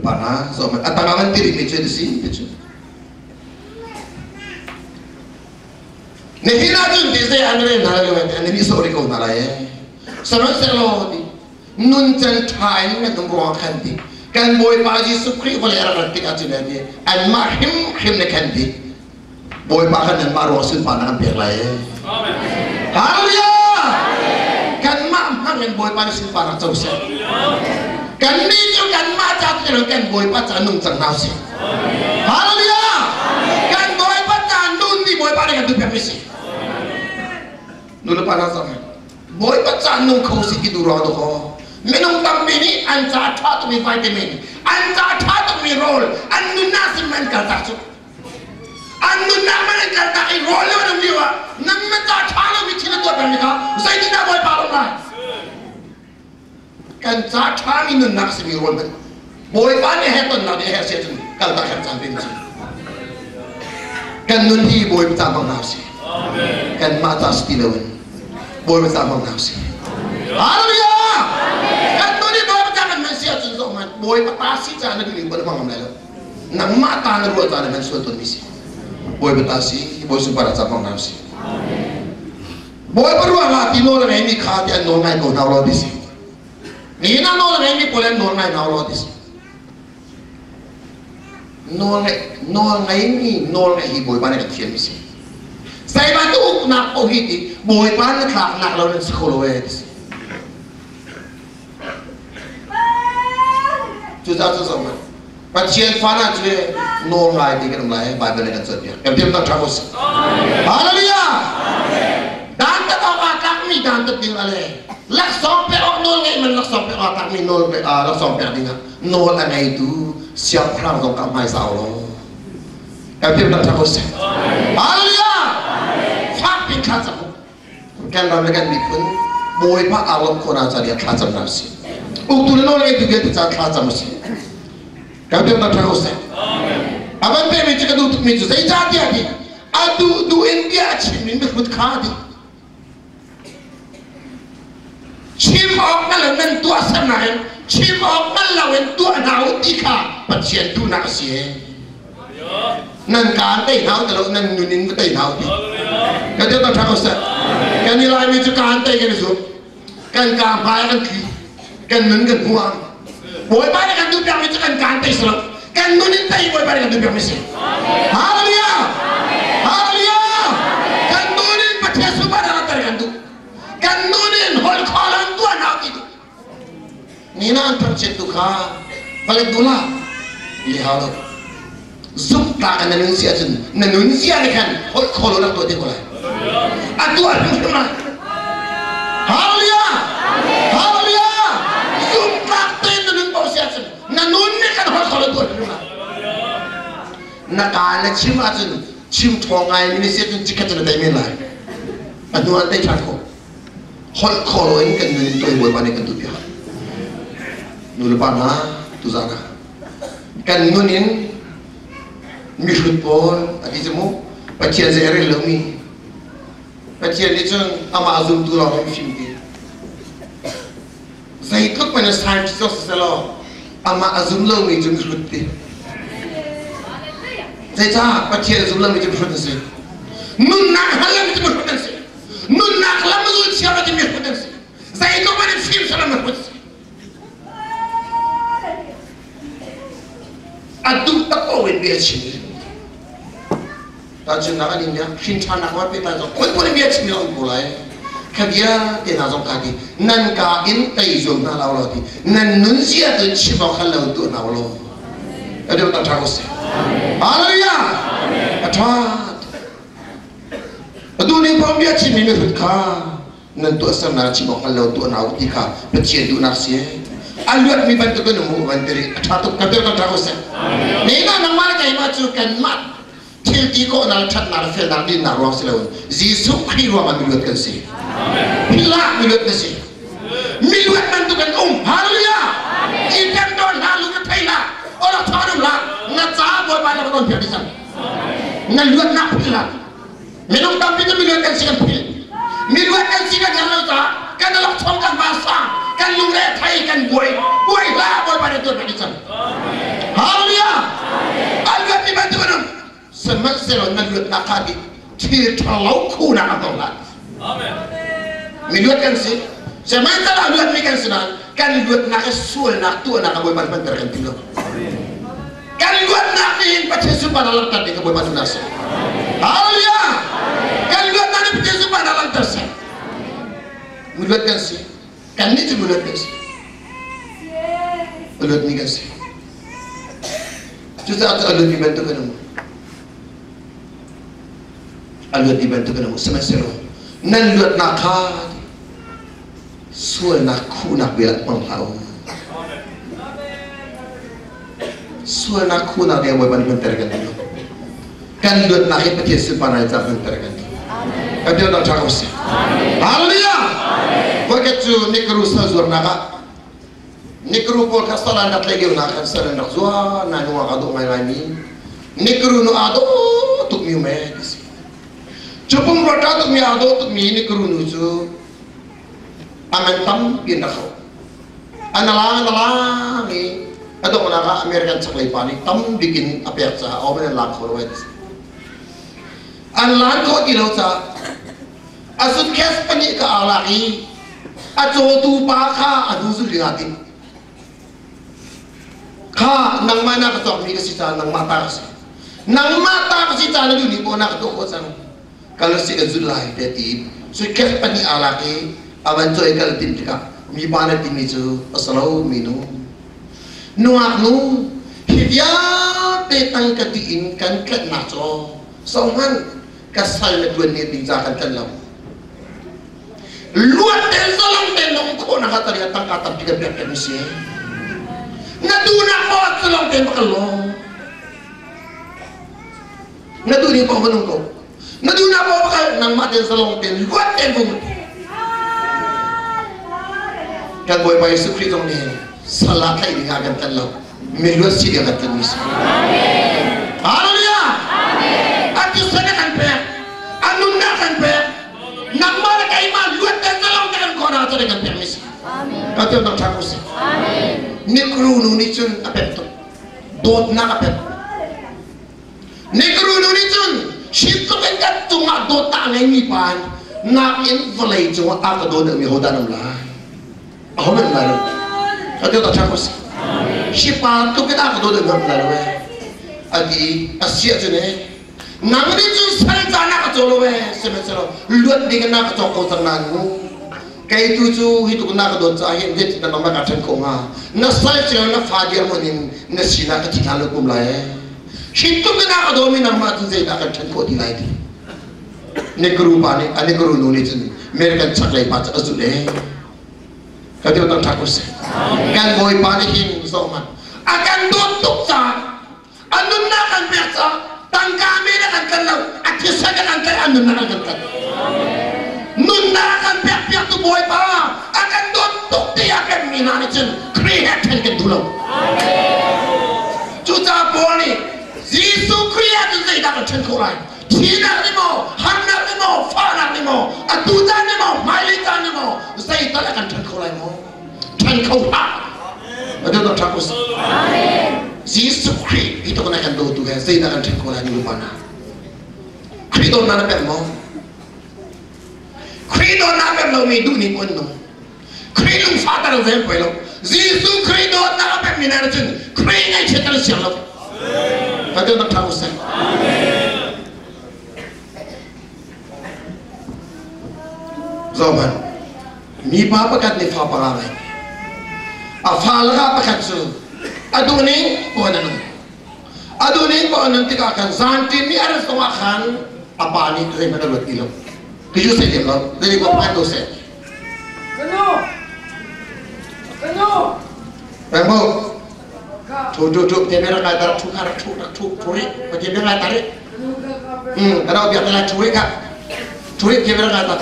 Pa hna zohhmanh a tangah an ti rihmi cu a si ti cu. Nihin ahcun ti zei an rel hna lai lo an i sawh rih ko hna lai. Sihmanhsehlaw ti nuncan ṭha in nan um ruangah khan ti kan Bawipa Jesuh Khrih vawlei a rak rat tikah cun ti anmah hrimhrim ne khan ti Bawipa khan nanmah ruang sunparnak an pek lai. Hallelujah! Kanmah hmang in Bawipa nih sunparnak co seh. Kannih cu kanmah ca ti lo kan Bawipa ca nung cang hna usih. Hallelujah! Kan Bawipa ca nun ni Bawipa nih kan duh pek mi si. Nu le pa hna cang. Bawipa ca nung kho si ti duh ruang dawh minung tampi nih an ca ṭha tukmi vitamin, an ca ṭha tukmi rawl, an nunnak sim an kaltak cu. An nunnak man an kaltak i rawl le an um lio ah nang na ca ṭha lomi thil na tuah pengmi kha zeitindah Bawipa lawm lai? Kan ca ṭhami nunnak simi rawl hmanh Bawipa nih he tonnak nih he si ahcun kaltak herh caan pin si. Kan nun hi Bawipa ca hmang hna si. Kanmah ca si ti loin Bawipa ca hmang hna si. Hallelujah! Kan nun hi Bawipa ca kan hman si ahcun zoh hmanh Bawipa ta si ca na duhning paoh na hmang ngam lai lo. Nangmah ta na ruah ca na hman sual tawnmi si. Bawipa ta si, Bawi sunparnak ca hmang hna si. Bawipa ruangah ti nawl a ngeimi kha ti an nawl ngai ko hna law ti si. Nihin ah nawl a ngeimi pawl an nawl ngai hna law ti si. Nawl nawl ngeimi nawl ngeih hi Bawipa nih kan thiammi si. Zei bantuk uknak paoh hi ti Bawipa na tlaknak lo nan si kho lo ee ti si. Cucaah cu zong Pathian fa hna cu nawl ngai ti kan um lai Bible nih kan cawnpiak. Kan tiam tak ṭha ko si. Hallelujah! Dan tat awk aa tlakmi dan tat ding ale laksawng pek awk nawl ngeih man laksawng pek awk aa tlakmi nawl pek laksawng pek ding ah nawl a ngeitu siangpahrang zong ka hmaisa law. Kan tiam tak ṭha ko si. Hallelujah! Fak pin thla cam kan ram le kan miphun Bawipa aa lawmh khawhnak ca ding thlacamnak a si. Uktu le nawl ngeitu vialte ca thlacam a si. Kan biaknak ṭha ko seh. A van pekmi cu ka duh tukmi cu zeicahtiah ti a duh duh in bia a chimmi mihrut kha a ti. Chim awk hngal in nan tuah sernak in chim awk hngal loin tuah hna u ti kha Pathian duhnak a si. Nan kaan tei hna u ti lo nan nun in va tei hna u ti. Kan ti ṭha ko seh. Kan i Laimi cu kaan tei kan i zum. Kan kaa hmai kan tli. Kan nun kan huam. Bawipa nih kan duh piakmi cu kan kaan tei si lo. Kan nun in tei Bawipa nih kan duh piakmi si. Hallelujah! Hallelujah! Kan nun in Pathian sunparnak kan duh. Kan nun in holh khawl an tuah hna ti duh. Nina an thangchiat tu kha palek duh la li hau lo zumhtlak in na nun si ahcun na nun zia nih khan holh kho lo rak tuah te ko lai a tuah hrimhrim lai. Hallelujah! Hallelujah! Zumhtlak tein na nun paoh si ahcun na nun nih khan holh kho lo tuah hrimhrim lai. Na kaa na chim ahcun chim ṭhawng ngai mi na si ahcun chikkhat cu na tei men lai, a hnu ah tei ṭhan khawh. Holh kho loin kan nun tuai Bawipa nih kan duhpiak. Nu le pa hna, tuzaan ah kan nun in mihrut pawl a ti cu mu. Pathian zei a rel lomi Pathian nih cun amah zumtu lawng in fim ti zeitluk man scientist zong siselaw amah a zum lomi cu mihrut ti. Zeicah Pathian a zum lomi cu mihrut an si? Nunnak hal lomi cu mihrut an si. Nunnak lam zul chia lo timi mihrut an si. Zeitluk man in fim salam mihrut si. A duh tak ko in bia chim. Tahchunhnak an in hrin ṭhannak war pe ta zong phunphun in bia chim lo ko lai. Kha bia te hna zong ka ti nan ka in tei zuam hna lo lo ti nan nun zia tu chim awk hal lo tuah hna lo. Ka deuh tak ṭha ko si. Hallelujah! A ṭha. Atu ning paoh bia chimmi mihrut kha nan tuahsernak chim awk hngal lo tuah hna u ti kha Pathian duhnak si. A luatmi bantuk in um u van ti rih. A ṭha tuk. Kan tel kan ṭha ko seh. Nehna nangmah le keimah cu kanmah thil ti khawhnak le ṭhatnak le felnak dinnak ruang si loin Jesuh Khrih ruangah miluat kan si. Philah miluat na si. Miluat bantuk kan um. Hallelujah! Ci peng dawn hlah, lu na thei hlah, awlok chawng um hlah, na ca Bawipa na ka don piak dih cang. Na luatnak philh hlah. Minung tampi cu miluat kan si kan philh. Miluat kan si kan hngal lo caah kan alokchong, kan vansang, kan lungre thei, kan buai. Buai hlah, Bawipa nih tuan dih cang. Sihmanhsehlaw na luatnak kha ti thil ṭhalo khunak a hmang lai. Mi luat kan si. Sihmanhsehlaw luatmi kan si nain kan luatnak hi sualnak tuahnak a Bawipa hmanter kan tim lo. Kan luatnak nih hin Pathian sunparnak langhter ding ka Bawipa duhnak si. Hallelujah! Kan luatnak nih Pathian sunparnak langhter seh. Mi luat kan si. Kannih cu mi luat kan si. A luatmi kan si. Cucaah cu a luatmi bantuk in um. A luatmi bantuk in um. Sihmanhsehlaw nan luatnak kha sualnak khuhnak bia hmang hlah u. Sualnak khuhnak bia Bawipa nih hmanter kan duh. Kan luatnak hi Pathian sunparnak in cah hmanter kan duh. Kan biaknak ṭha ko seh. Hallelujah! Voikhat cu Nikru sal zuarnak ah Nikru pawl kha sal an rak tlaih lio hna khan sal an rak zuar na nungak aa dawh ngaingaimi Nikru nu aa dawh tukmi um ee ti si. Cu pumrua ṭha tukmi aa dawh tukmi Nikru nu cu a man tampi an rak hauh. An alang an alang i a donghnak ah American chaklei pa nih tam bik in a pek caah a in an lak kho lo ai ti si. An lan khawh ti lo caah a suitcase pahnih ka aa lak i a cawtu pa kha a hnu zulh ding aa tim. Kha nangmah na ka cawkmi ka si caah nangmah ta ka si. Nangmah ta ka si caah na duh ning poah na ka tuah khawh cang. Kal si ka zulh lai te ti suitcase pahnih aa lak i a van cawi kal tim tikah mipa na timi cu a si lo minu nungak nu hi vialte tangka ti in kan tlanhnak cu zohhmanh ka sal na tuan ni ding ca kan tlanh lo luat tein zalong tein na um khawhnak ah tari tangka tampi kan pek pek mi si na duhnak maw zalong tein va kal law Na duh ning paoh va nung ko. Na duhnak paoh va kal nangmah tein zalong tein luat tein vung. Kan Bawipa Jesuh Khrih zong nih sal ah tlaih ding ah kan tlanh lo. Mi luat si ding kan tlanh mi si. Hallelujah! A thisen a kan pek. A nunnak kan pek. Nangmah le keimah luat tein zalong tein kan khawh ah kan pek mi si. Pathian dang ṭha ko seh. Nikru nu nih cun a pek tuk. Dawtnak a pek. Negro nu nih cun hi tluk in kan cungah dawtnak a ngeimi pa nakin vawlei cungah a ka daw deuhmi hodah nan um lai? Aho nan lai lo? Ka dawt a ṭha ko si. Hi pa tluk in a ka daw deuhmi um lai lo ee. A ti a si ahcun ee nang nih cun sal ca na ka caw lo ee sihmanhsehlaw luat ding in na ka cawk ko cang nain mu kei tu cu hi tuk na ka dawt caah hin zeitin na mah ka ṭhen khawh hnga na sal cio na fa dirhmun in na sinah ka thi hlan lo kum lai ee hi tuk in a ka dawmi nangmah cu zeidah kan ṭhen khawh ti lai ti Negro pa nih a Negro nu nih cun American chaklei pa cu a zulh ee ka deu tang ṭha ko seh kan bawipa nih hin zoh hmanh a kan dawt tuk caah a nunnak kan pek caah tangka men a kan tlanh lo a thisen a kan tlaih a nunnak a kan tlanh nunnak a kan pek piak tu bawipa a kan dawt tuk ti a kan mi hna nih cun Khrih he then kan duh lo cucaah Paul nih Jesuh Khrih ah cun zeidah kan then khawh lai thihnak nih maw harnak nih maw fahnak nih maw atu caan nih maw hmailei caan nih maw zeital a kan then kho lai maw ṭhan kho hlah atu to ṭha ko si Jesuh Khrih hi tuk na kan dawtu he zeidah kan ṭhen kho lai ni lupa na Khrih dawtnak na pek maw Khrih dawtnak pek lomi duh ning un nung Khrih lungfah tar ven poi lo Jesuh Khrih dawtnak a pek mi na cun Khrih ngaihchiat tar siang lo Atu to ṭha ko si Zohhmanh mipa pakhat nih fa panga ngei. A fa lakah pakhat cu a duh ning pawn a nung. A duh ning pawn a nun tikah khan zanṭin ni a rat zongah khan a pa nih zeihmanh a ruat ti lo. Kiju sei lem lo, zei ko phan ko seh. Kanu! Kanu! Remo, thu thu thu, te mera kai tar thu kha rak thu rak thu thu ri, ko te mera tar ri. Ano biak te lai thu ri kha. Thu ri te mera kai tar.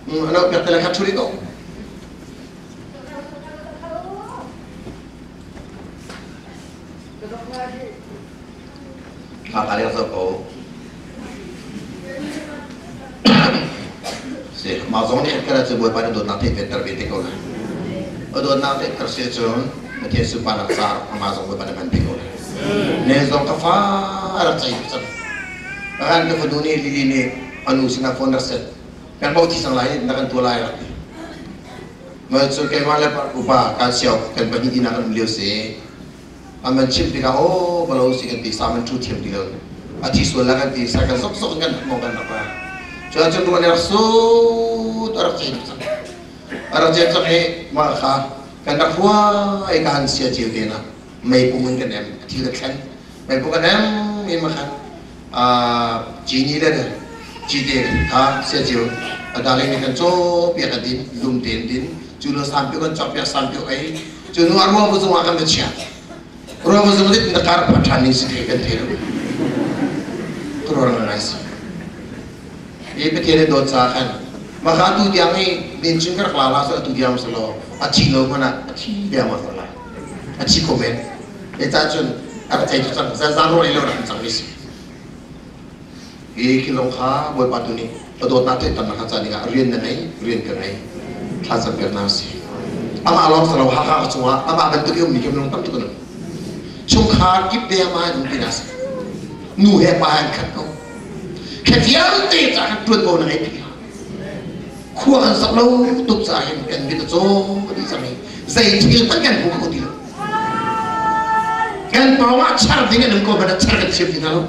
Ano biak te lai kha thu ri ko. Kha ka leng zo ko. Si, mah zong nih kala cu Bawipa na dawtnak theih ter ve te ko lai. A dawtnak theih ter si cun Pathian sunparnak caah amah zong Bawipa na hman te ko lai. Ne zong ka fa A rak cei tuk cang. Pakhat ka fanu nih Lily nih a nu sinah phone rak set. Kan bo thi cang lai na kan tua lai rak ti. Ma cu keimah le upa kan siau kan pahnih ina kan um lio si. An man chim tikah aw balo si kan ti sa man thu thiam ti lo. A thi sual la kan ti sa kan sok sok kan mo kan rak ra. Cu cun ruah rak sut a rak cei tuk cang. A rak cei cang i mah kha kan rak huai ka han sia cio te na mei pung in kan em a thil ka thlen mei pung kan em in ma khan cini le cite kha sia cio a darling nih kan caw piak a din lum tein din cu lo sampiu kan cawk piak sampiu ei cu nu a ruang bu zungah kan va chia ruang bu zung lit na kar pha than ning si thei kan thei lo ka ngai si i Pathian in dawt ca khan maka tu tiang hi din chung ka rak la la so tu tiang so lo a thi lo hmanh ah a thi deng ma lai a thi ko men e ca cun a rak thei tu cang zan zan ro lo rak cang mi si i khi long kha bawipa tu nih a dawtnak theih tam nak ca ding ah rian na ngei rian ka ngei thla cam piak na si amah lawng sa lo Hakha chungah amah bantuk i ummi khi minung tam tuk an um chungkhar kip deng ma an um ti na si nu he pa an khat ko Khi vialte ca kan ṭuanvo na ngei ti khua kan sak lo tuk caah hin kan mit a caw dih cang i zei thil hmanh kan hmu kho ti lo. Kan pawng ah char ding an um ko hmanh ah char kan thiam ti hna lo.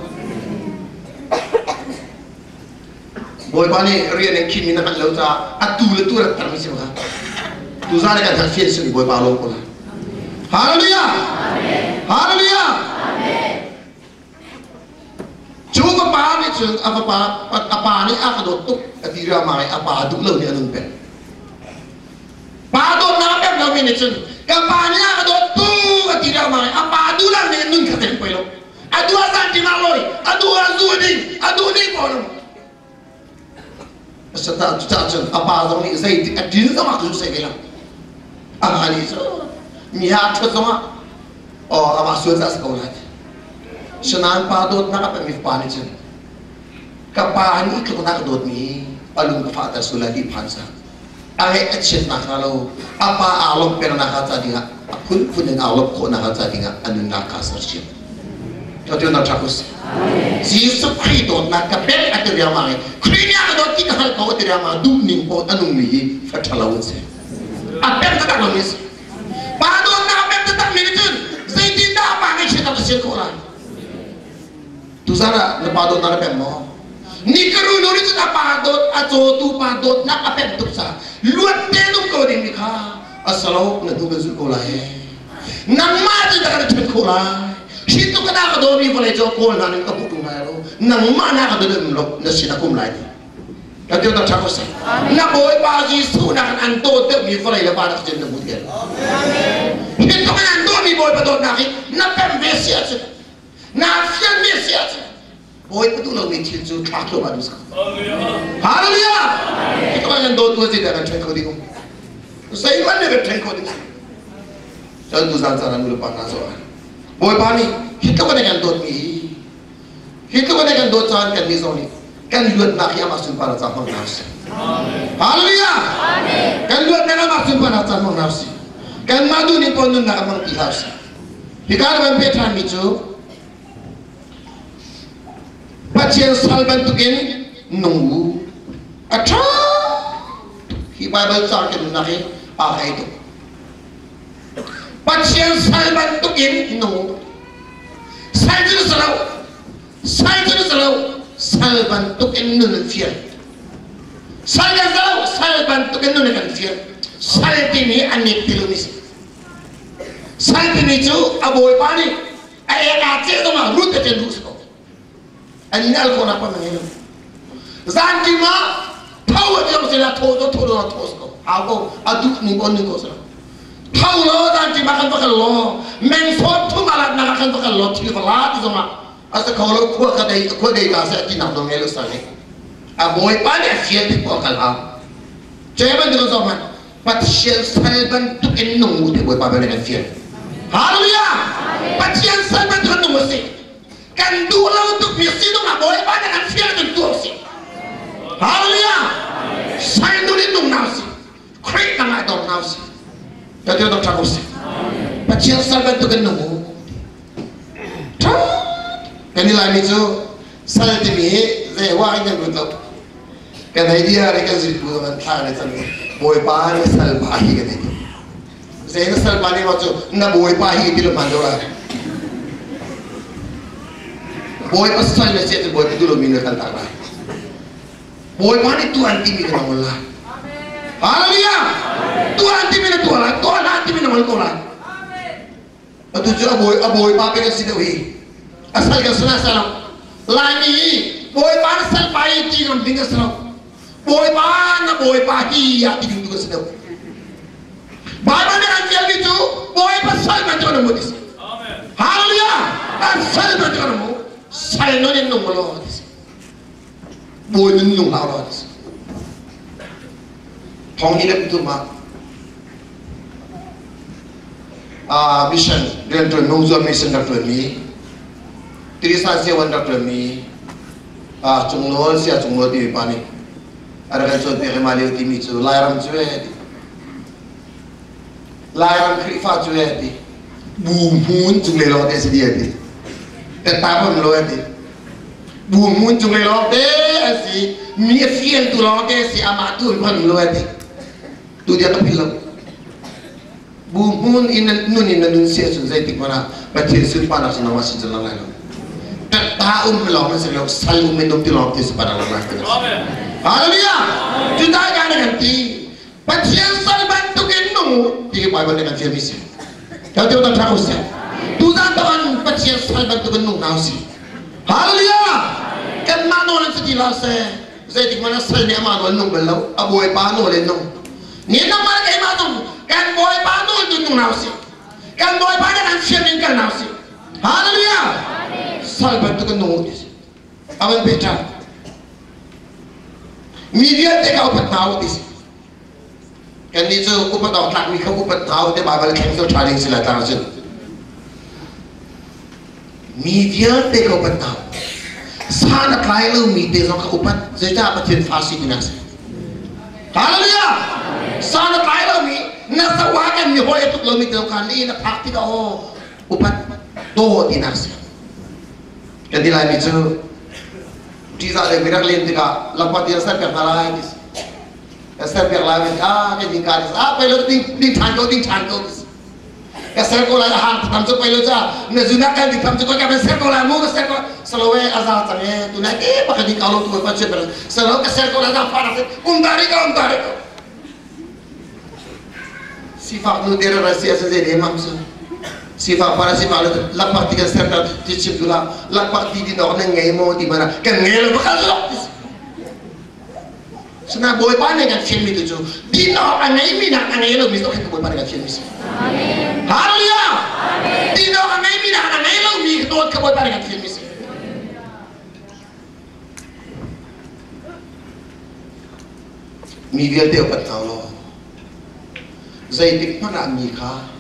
Bawipa nih rian in khinmi na hngalh lo caah a tu le tu rak tarmi si kha. Tuzaan kan hngalh fian simi Bawipa lawm ko lai. Hallelujah! Hallelujah! Cu ka pa nih cun a fapa a pa nih a ka dawt tuk a ti riangmang i a pa duh lo nih a nung peng. Pa dawtnak a pek lomi nih cun ka pa nih a ka dawt tuk a ti riangmang i a pa duh lo nih nun kha peng poi lo. A duh ah zan ṭim ah lawi, a duh ah zu a ding, a duh ning ko lo. Satan cucaah cun a pa zong nih zeitik a ṭin zong ah ka zu seh ve lo. Amah nih cu mi ha ṭhuat zong ah aw amah sual caah si ko lai. Sinain pa dawtnak a pekmi fapa nih cun ka pa nih tluk na ka dawtmi a lung ka fahter sual lai ti phan sa. A ngaih a chiat nakhnga lo, a pa aa lawmhter nakhnga ca dingah a phunphun in aa lawmh khawh nakhnga ca dingah a nunnak kha sersiam. Ṭhaṭiannak Jesuh Khrih dawtnak ka pek a ti riangmang i Khrih nih a ka dawt ti ka hngalh ko a ti riangmang duh ning paoh a nungmi hi fa ṭhalo an si. A pek taktak lomi a si. Pa dawtnak a pek taktak mi nih cun zeitindah a pa ngaihchiat a sian khawh lai? Tuzan ah na pa dawtnak na pek maw? Ni ka ru nu nih cun a pa dawt a cawtu pa dawtnak a pek tuk caah luat te nung ko ding mi kha a salo na hnu kan zulh ko lai. Nangmah cu na kan ṭhen khawh lai. Hi tluk na ka dawmi vawlei cu kawl hna nih ka hmuh ṭung lai lo. Nangmah na ka dawt lo na sin a kum lai ti. Kan ti ṭha ko seh. Na Bawipa Jesuh nak an dawt deuhmi vawlei le van ah cun na hmu ti lo. Hi tluk in an dawtmi Bawipa dawtnak hi na pem ve si ahcun na fian ve si ahcun Bawipa duh lomi thil cu thlak thluahmah duh sak. Hallelujah! Hi tluk in an dawtu a zeidah kan ṭhen kho ding um? Zeihmanh nih kan ṭhen kho ding. Cun tuzaan caan ah nulepa hna zoh ah Bawipa nih hi tluk in a kan dawtmi hi hi tluk in a kan dawt caan kan nih zong nih kan luatnak hi amah sunparnak ca hmang hna usih. Hallelujah! Kan luatnak amah sunparnak ca hmang hna usih. Kanmah duh ning paoh nunnak a hmang ti hlah usih. Hika na van pe ṭhanmi cu Pathian sal bantukin nung u. A ṭha hi Baibal ca kan nunnak hi aa hlei tuk. Pathian sal bantukin nung u. Sal cu na si lo. Sal cu na si lo. Sal bantukin nun an fial. Sal kan si lo. Sal bantukin nun an kan fial. Sal timi an nek ti lomi si. Sal timi cu a bawipa nih a ek aa ceh zong ah rut a ṭen duh si ko an in al khawhnak pa ngei lo zan kim ah tho a ti zong sila tho to tho lo tho si ko hau ko a duh ning on ning ko si lo tho lo zan kim ah kan va kal lo meng sawt thum alat nak kan va kal lo thil va la ti zong ah a sa kho lo khua ka dei khua dei ta se ti nak dong ngei lo sa ni a bawipa nih a fial ti ko kal ha che ban tu zong han Pathian sal bantuk in nung u ti Bawipa bia kan fial. Hallelujah! Pathian sal bantuk in nung usih. Kan duh lo tuk mi si dong ah Bawipa nih kan fial kan tuah usih. Hallelujah! Sal nun in nung na usih. Khrih tangah dor na usih. Ka tiêu dok ṭha usih. Pathian sal bantuk in nung u. Kan i Laimi cu sal timi hi zei wa in kan lut lo. Kan hei dia re kan zin bu kan thla ne cang Bawipa na salpa hi kan hei ti. Zei na salpa nih ma cu na Bawipa hi ti lo hman do la. Bawipa sal na sia cu Bawipa duh lomi na kal tak lai. Bawipa nih tuah an timi ka ngol lai. Hallelujah! Tuah an timi na tuah lai, tuah hlah an timi na ngol ko lai. Atu cu a bawi a bawipa pe kan si deuh hi. A sal kan sana sa lo. Laimi hi bawipa na sal pa hi ti ngam ding a si lo. Bawipa na bawipa hi ah ti ding tu kan si deuh. Bible nih an fialmi cu bawipa sal bantuk an um ti si. Hallelujah! An sal bantuk an um. Sal non in nung law ti si. Bawi nun nung hlah law ti si. Thong ni le tum ah mission rianṭuan Hmungzuam mission rak ṭuanmi Teresa Siawan rak ṭuanmi Cungnawl Sia Cungnawl timi pa nih a rak kan cawnpiak i mah lio timi cu Lairam cu ee ti Lairam Khrihfa cu ee ti bu hmun cung le lawng te si di ti tetta pam lo ti bu hmun cung le lawng te a si mi a fial tu lawng te si amah tu in lo ti tu dia ka phil lo bu hmun in nun in na nun si ahcun zeitik hmanh ah Pathian sunparnak cu nangmah sin cun lang lai lo tetta um lawng na si lo sal um in um ti lawng ti sunparnak lang lai Hallelujah cutai ka na kan ti Pathian sal bantukin nung ti hi Bible nih kan fialmi si Kan teu tha ko seh tuzan tawan Pathian sal bantukin nung hna usih Hallelujah kanmah nawl in si ti hlah seh zeitik hmanh ah sal nih amah nawl nung bal lo a bawipa nawl in nung ni nangmah keimah nung kan bawipa nawl tu nung hna usih kan bawipa nih kan fial in kal hna usih Hallelujah sal bantukin nung ti si avan pe ṭhan mi vialte kha upat hna u ti si kannih cu upat awk tlakmi kha upat hna u ti Baibal thleng cu ṭha ding si lai tlang cun mi vialte kha upat hna u san a tlai lomi te zong kha upat zeicah Pathian fa si tinak si Hallelujah san a tlai lomi na sawa kan mi hawi a tuk lomi te zong kha ni na phak tikah aw upat daw tinak si Kan ti laimi cu ṭihzah le mirak len tikah lampat in ser piak hna lai ti si. Ka ser piak lai ti ah kan hika ti ah pei lo ding ding ṭhan ko ding ṭhan ko ti si. Ka ser ko lai a hang tham cu pei lo ca na zunak kan ding tham cu ka kan ser ko lai mu ka ser ko salo e a za cang e tu nai te pakhat ding ka lo tu pa chen salo ka ser ko lai za fa na um ta ri ko um ta ri ko Sifak nu te ra sia sa zei mam su. Sifak para sifak le lakpak ti kan ser ta ti chim tu la lakpak ti ti nok nan ngei mo ti mana kan ngei lo bakal lok ti. Sana bawipa nih kan fian mi tu cu din awk a ngei mi nak a ngei lo mi zong kan bawipa nih kan fian mi si. Hallelujah. Din awk a ngei mi nak a ngei lo mi dawt ka bawipa nih kan fian mi si. Mi vialte upat hna law zeitik hmanh ah mi kha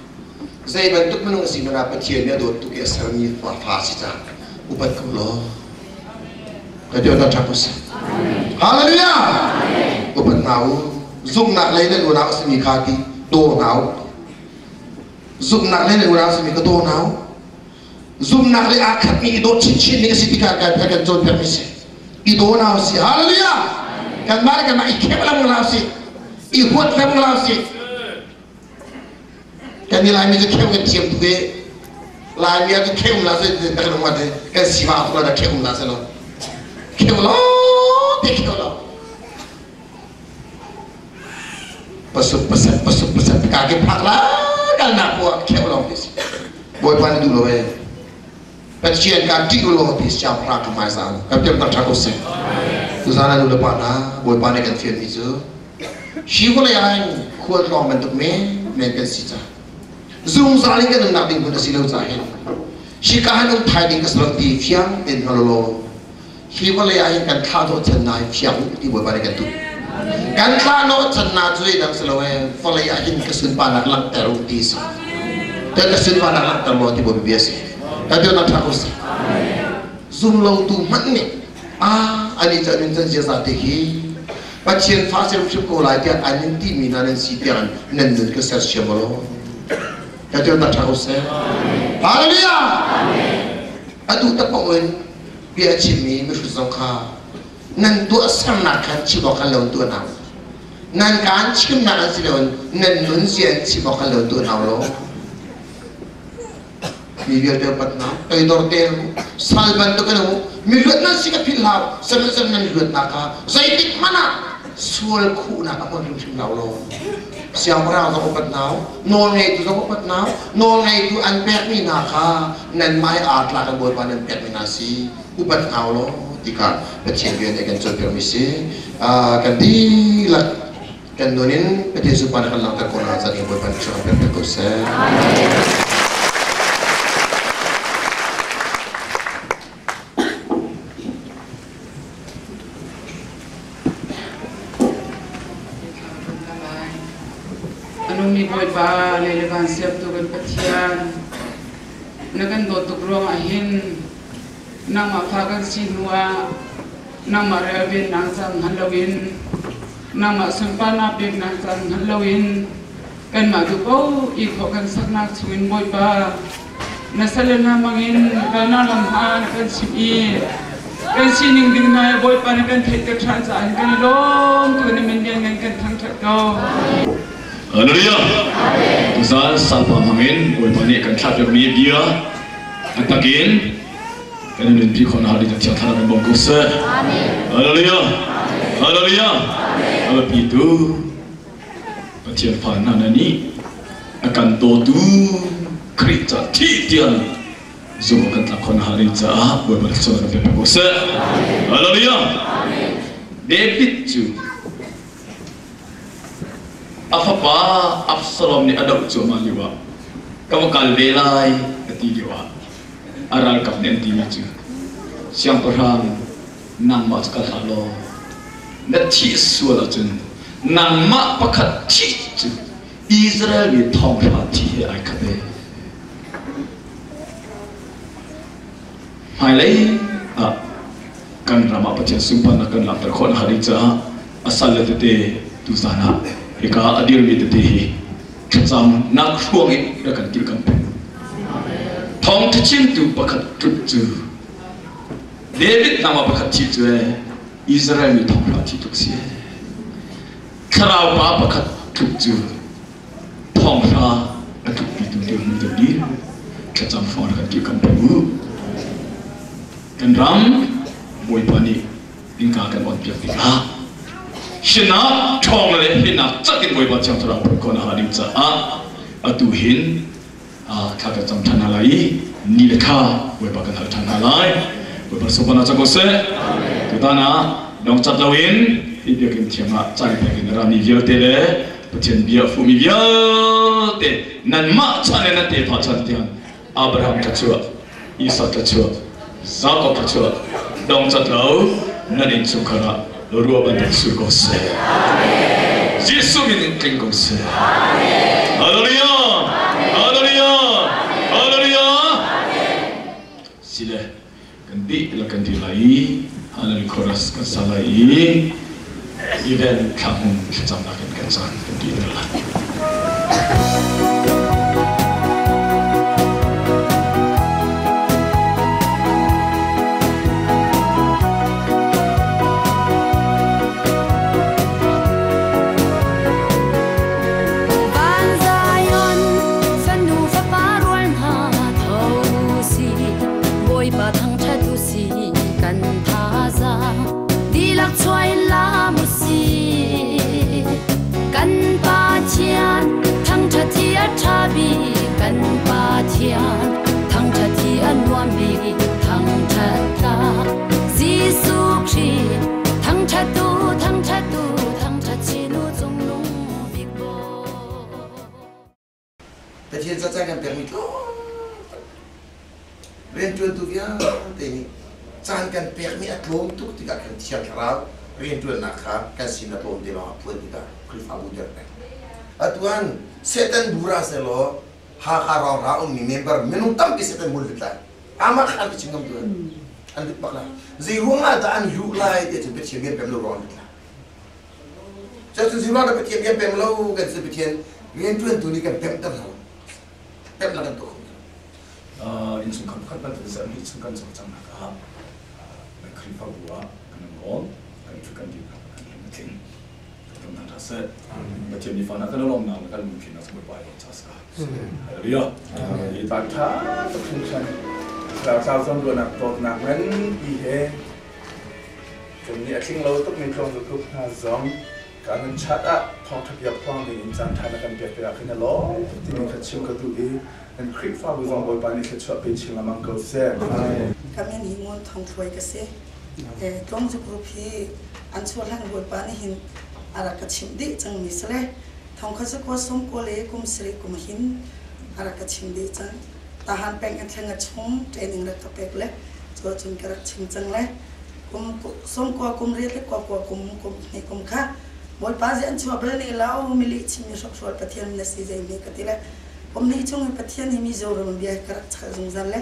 zei bantuk minung a si hmanh ah Pathian nih a dawt tuk i a sermi fa si caah upat ko law ka ti ta ṭha si. Hallelujah! Upat hna u. Zumhnak lei nan unau a simi kha ti daw hna u. Zumhnak lei nan unau a simi kha daw hna u. Zumhnak le aa khatmi i dawt chinchin ding a si tikah kan kan cawnpiakmi si. I daw hna usih. Hallelujah! Kanmah le kanmah i khep lengmang hlah usih. I huat lengmang hlah usih. Kan i Laimi cu kheu kan thiam tuk i Laimi ah cun kheu um hlah seh kan um te kan sifah tuk la kheu um hlah seh law kheu law te kheu law pasuk pasat pasuk pasat ka ke phak la kal nak po kheu lawng ti si Bawipa nih duh lo ee Pathian ka ṭih u law ti siangpahrang ka hmaizah u kan pian ṭha ko seh tuzan ah nu le pa hna Bawipa nih kan fialmi cu hi vawlei ah hin khualtlawng bantuk men men kan si ca zungzal in kan nunnak ding hmun a si lo ca hin hika hin um thai ding ka si lo ti fiang tein hngal law hi vawlei ah hin kan thla dawh chan na hi fiang u ti Bawipa nih kan duh kan thla nawh chan na cu zeidang si lo ee vawlei ah hin ka sunparnak langhter u ti si kan ka sunparnak langhter law ti Bawipa bia si kan ti nak tha ko si zum lo tu hmanh nih a ani cu an can ziaza te hi Pathian fa ser hrim ko lai tiah an in ti mi hna nan si tiang nan nun ka ser siam law kan ti nak tha ko seh Hallelujah atu tak in. Bia a chimmi mihrut zong kha nan tuahsernak khan chim awk kan lo tuah hna. Nan kaan chimnak an si loin nan nunzia in chim awk kan lo tuah hna law. Mi vialte upat hna, toidor te sal bantuk in um, mi luat nan si ka philh hau, sihmanhsehlaw nan luatnak kha zeitik hmanh ah sual khuhnak a hmun hrimhrim lo law. Siangpahrang zong upat hna, nawlngeitu zong upat hna, nawlngeitu an pekmi hna kha nanmah he aa tlak in Bawipa nan pekmi hna si upat hna law ti kha Pathian bia nih kan cawnpiakmi si. Kan dihlak kan nun in Pathian sunparnak kan langhter ko hna caan in Bawipa nih kan pek ko seh. A nungmi Bawipa, lei le van siamtu kan Pathian, na kan dawt tuk ruangah hin nangmah fa kan si hnu ah nangmah relvennak caan hngal loin nangmah sunparnak peknak caan hngal loin kanmah duh paoh i khawh kan saknak chungin Bawipa na sal hna hmangin kalnak lam hna na kan chimh i kan sining ding hna Bawipa na kan theihter ṭhan caah hin kan i lawm tu na min lianngan kan thangṭhat ko. Hallelujah. Tuzan salpa hmangin Bawipa nih kan thlahpiakmi bia a takin kan nunpi khawh na ding Thiang Thlarau kan bawm ko seh. Hallelujah. Hallelujah. A biapi tu Pathian fa hna na nih a kan dawtu Khrih ca thih tiang zumh kan tlak khawh na ding caah Bawipa thluachuah kan pe ko seh. Hallelujah. David cu a fapa Absalom nih a doh cuahmah lioah ka va kal ve lai a ti lioah a ralkap nih an timi cu siangpahrang nangmah cu kal hlah law na thih sual ahcun nangmah pakhat thih cu Israel mi thonghra thi he ai khat e. Hmailei ah kan ram ah Pathian sunparnak kan langhter khawh nakhnga ding caah a salle tete tuzan ah hika a dirmi tete hi thlacam nak hruang in rak kan kilkamh peng. Thawngṭha chimtu pakhat tluk cu David nangmah pakhat thi cu ee Israel mi thonghra thi tluk si. Thlarau pa pakhat tluk cu thonghra a tlukpitu dirhmun kan dir. Thlacam hruang kan kilkamh peng u. Kan ram Bawipa nih innka kan on piak tikah hinak ṭhawng le hinak cak in Bawipa Thiang Thlarau phun khawh nakhnga ding caah atu hin thla kan cam ṭhan hna lai i ni le thla Bawipa kan hal ṭhan hna lai. Bawipa sopan ah cang ko seh. Tutan ah dongcat loin hi biakinn thiang ah caan pek in a rami vialte le Pathian bia a fuhmi vialte nanmah chan le nan tefa chan tiang Abraham thluachuah, Isak thluachuah, Jakob thluachuah dongcat lo nan innchungkhar ah ruah bantuk sur ko seh. Jesuh min in tling ko seh. Hallelujah! Hallelujah! Hallelujah! Sile kan dihlak kan dir lai i Hallelujah chorus kan sa lai i event thlahmung thlacamnak in kan caan kan ti lai. Van Zion fanu fapa rual hna tho si Bawipa thangṭhat u si kan thazaang dihlak chuai hlam u si kan Pathian thangṭhat hi a ṭha bik kan Pathian thangṭhat hi a nuam bik thangṭhat tlak Jesuh Khrih thangṭhat u thangṭhat u thangṭhat chin u cungnung bik Bawi. Pathian caca kan pekmi tlawm rianṭuantu vialte nih caan kan pekmi a tlawm tuk tikah khan Thiang Thlarau rianṭuannak kha kan sin a tlawm te lawng a phuan tikah Khrihfabu der peng. Atu an Satan bura selaw Hakha rawng ra ummi member minung tampi Satan mul lut lai. Amah kha an chim ngam tu an lut bak lai. Zei ruang ah dah an luh lai ti cun Pathian rian pem lo ruang an lut lai. Cucu ziruang dah Pathian rian pem lo kan si Pathian rianṭuantu nih kan pemter hna lo. Pemnak kan tuah kho Innchungkhar pakhat bantuk zarh hnih chung kan cawlcanghnak ah Khrihfabu ah kan lawm kan ṭhu kan dir kan lung a tling. Kan thang ṭha seh. Pathian nih fa na kan lawmnak na kan lungthin na Bawipa i lawm cha sika. Hallelujah. Hi caan ṭha tuk hringhran Thlarau zong ruahnak dawtnak nganpi he cun nih a tling lo tukmi tlawng zutuk hna zong ka nun chat ah thawngṭha bia phuang ding in caan ṭha na kan pek tikah khin a lawm tuk timi kha chim ka duh i nan Khrihfabu zong Bawipa nih thluachuah pe chin lengmang ko seh. Ka min hi Ngun Thong Thluai ka si. Tlawngzu group hi an chuahlan Bawipa nih hin a rak ka chimh dih cangmi si le thong kha cu kua sawm kua le kum sarih kum hin a rak ka chim dih cang. Tahan peng in thlenga chung training rak ka pek le cu cun ka rak chim cang le kum sawm kua kum riat le kua kua kum kum hnih kum kha Bawipa zi an chuah bal ne lo mili chimmi hrokhrawl Pathian na si zei hme ka ti le kum hnih chung hi Pathian hi Mizoram bia ka rak chal zungzal le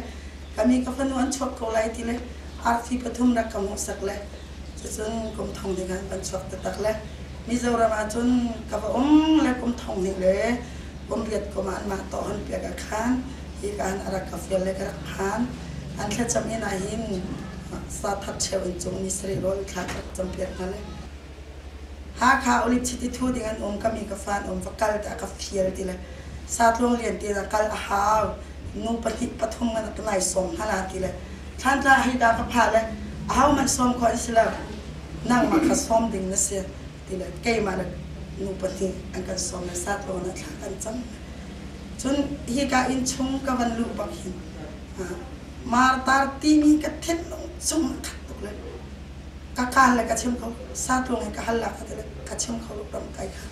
kami ka fanu an chuak ko lai ti le arfi pathum rak ka hmuhsak le cucun kum thong ding ah kan chuak taktak le Mizoram ah cun ka va um le kum thong hnih le kum riat kum ah anmah tawh han piak ah khan hi ka han a rak ka fial le ka rak phan an thlacam in ah hin sa that cheu in cung ni sarih rawl thla ka rak cam piak hna le Hakha olive chiti thu ding an um kami ka fan um va kal te a ka fial ti le sa tluang lian ti na kal a hau nu pahnih pathum ngan ka nai sawm hna la ti le Thlantla hi da ka pha le aho hmanh sawm khawh an si lo nangmah kha sawm ding na si ti le keimah le nu pahnih an kan sawm le sa tluang na thla kan cam cun hika inn chung ka van luh bak hin martar timi ka thinlung chung a khat tuk le ka kaan le ka chim kho sa tluang in ka hal la ka ti le ka chim kho lo ram kai kha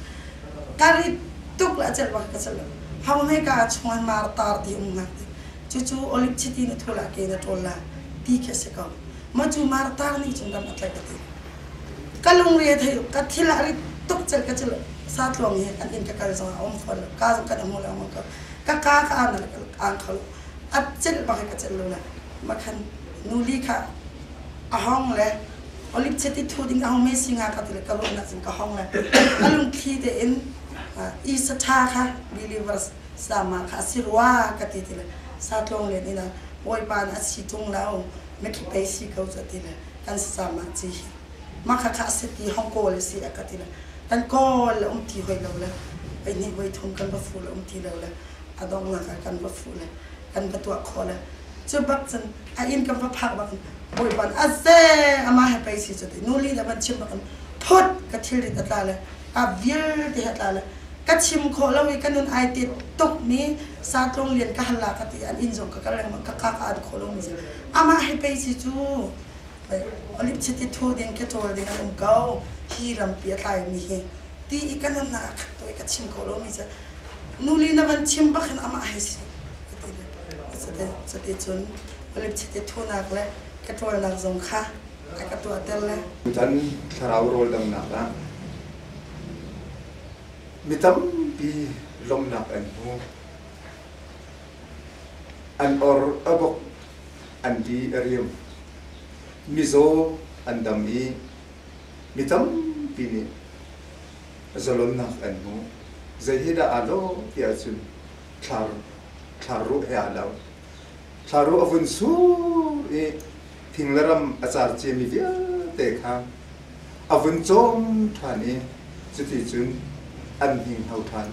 ka rit tuk le a celh bak ka celh lo hau me ka chung an martar ti um ngak ti cucu olive chiti na thul ah ke na ṭawl la ti khi a si ko ma cu martar nih cun ram a tlaih ka ti ka lungre thei ka thil a rit tuk cel ka cel sa tluang hi an inn ka kal zong ah um fawn lo ka zong kan hmu lo ka ka ka ka an ang kho lo a celh bak ka celh lo la makhan nuli kha a hong le olive chiti thu ding a hong me singa ka ti le ka ruah nak cun ka hong le ka lungthli te in isa tha kha believers sama kha a si rua ka ti ti le sa tlawng len ina bawipa na a si tung lo mitthli pei si ko cu ti le kan sama ci hi ma kha kha a si ti hong kawl si a ka ti le kan kawl le um ti hoi lo le pei hnih voi thum kan va fu le um ti lo le a dongnak ah kan va fu le kan va tuah khawh le cu bak cun a inn kan va phak bak bawipa a ze ama he pei si cu ti nuli le van chim bak phut ka thilrit a tla le a vialte he tla le ka chim khawh lo i ka nun ai te tuk mi sa tlung lian ka hal la ka ti an inn zong ka kal lengmang ka ka ka an khawh lo mi si amah he pei si cu olip chiti thu ding ke ṭawl ding an um ko hi rampi a tlai mi hi ti i ka nun na khat to i ka chim khawh lo mi cu nuli na van chim bak hin amah he si ka ti cuti cun olip chiti thunak le ka ṭawlnak zong kha a ka tuahter le Tutan thlarau rawl damnak ah mi tampi lawmhnak an hmu. An or a bok, an di a riam. Mizaw an dam i mi tampi nih zalonnak an hmu. Zei he dah aa lawh ti ahcun thlar thlarruh he aa lo. Thlarruh a vun sur i thing le ram a car ciami vialte kha a vun cawm ṭhan i cuticun an hninghno ṭhan.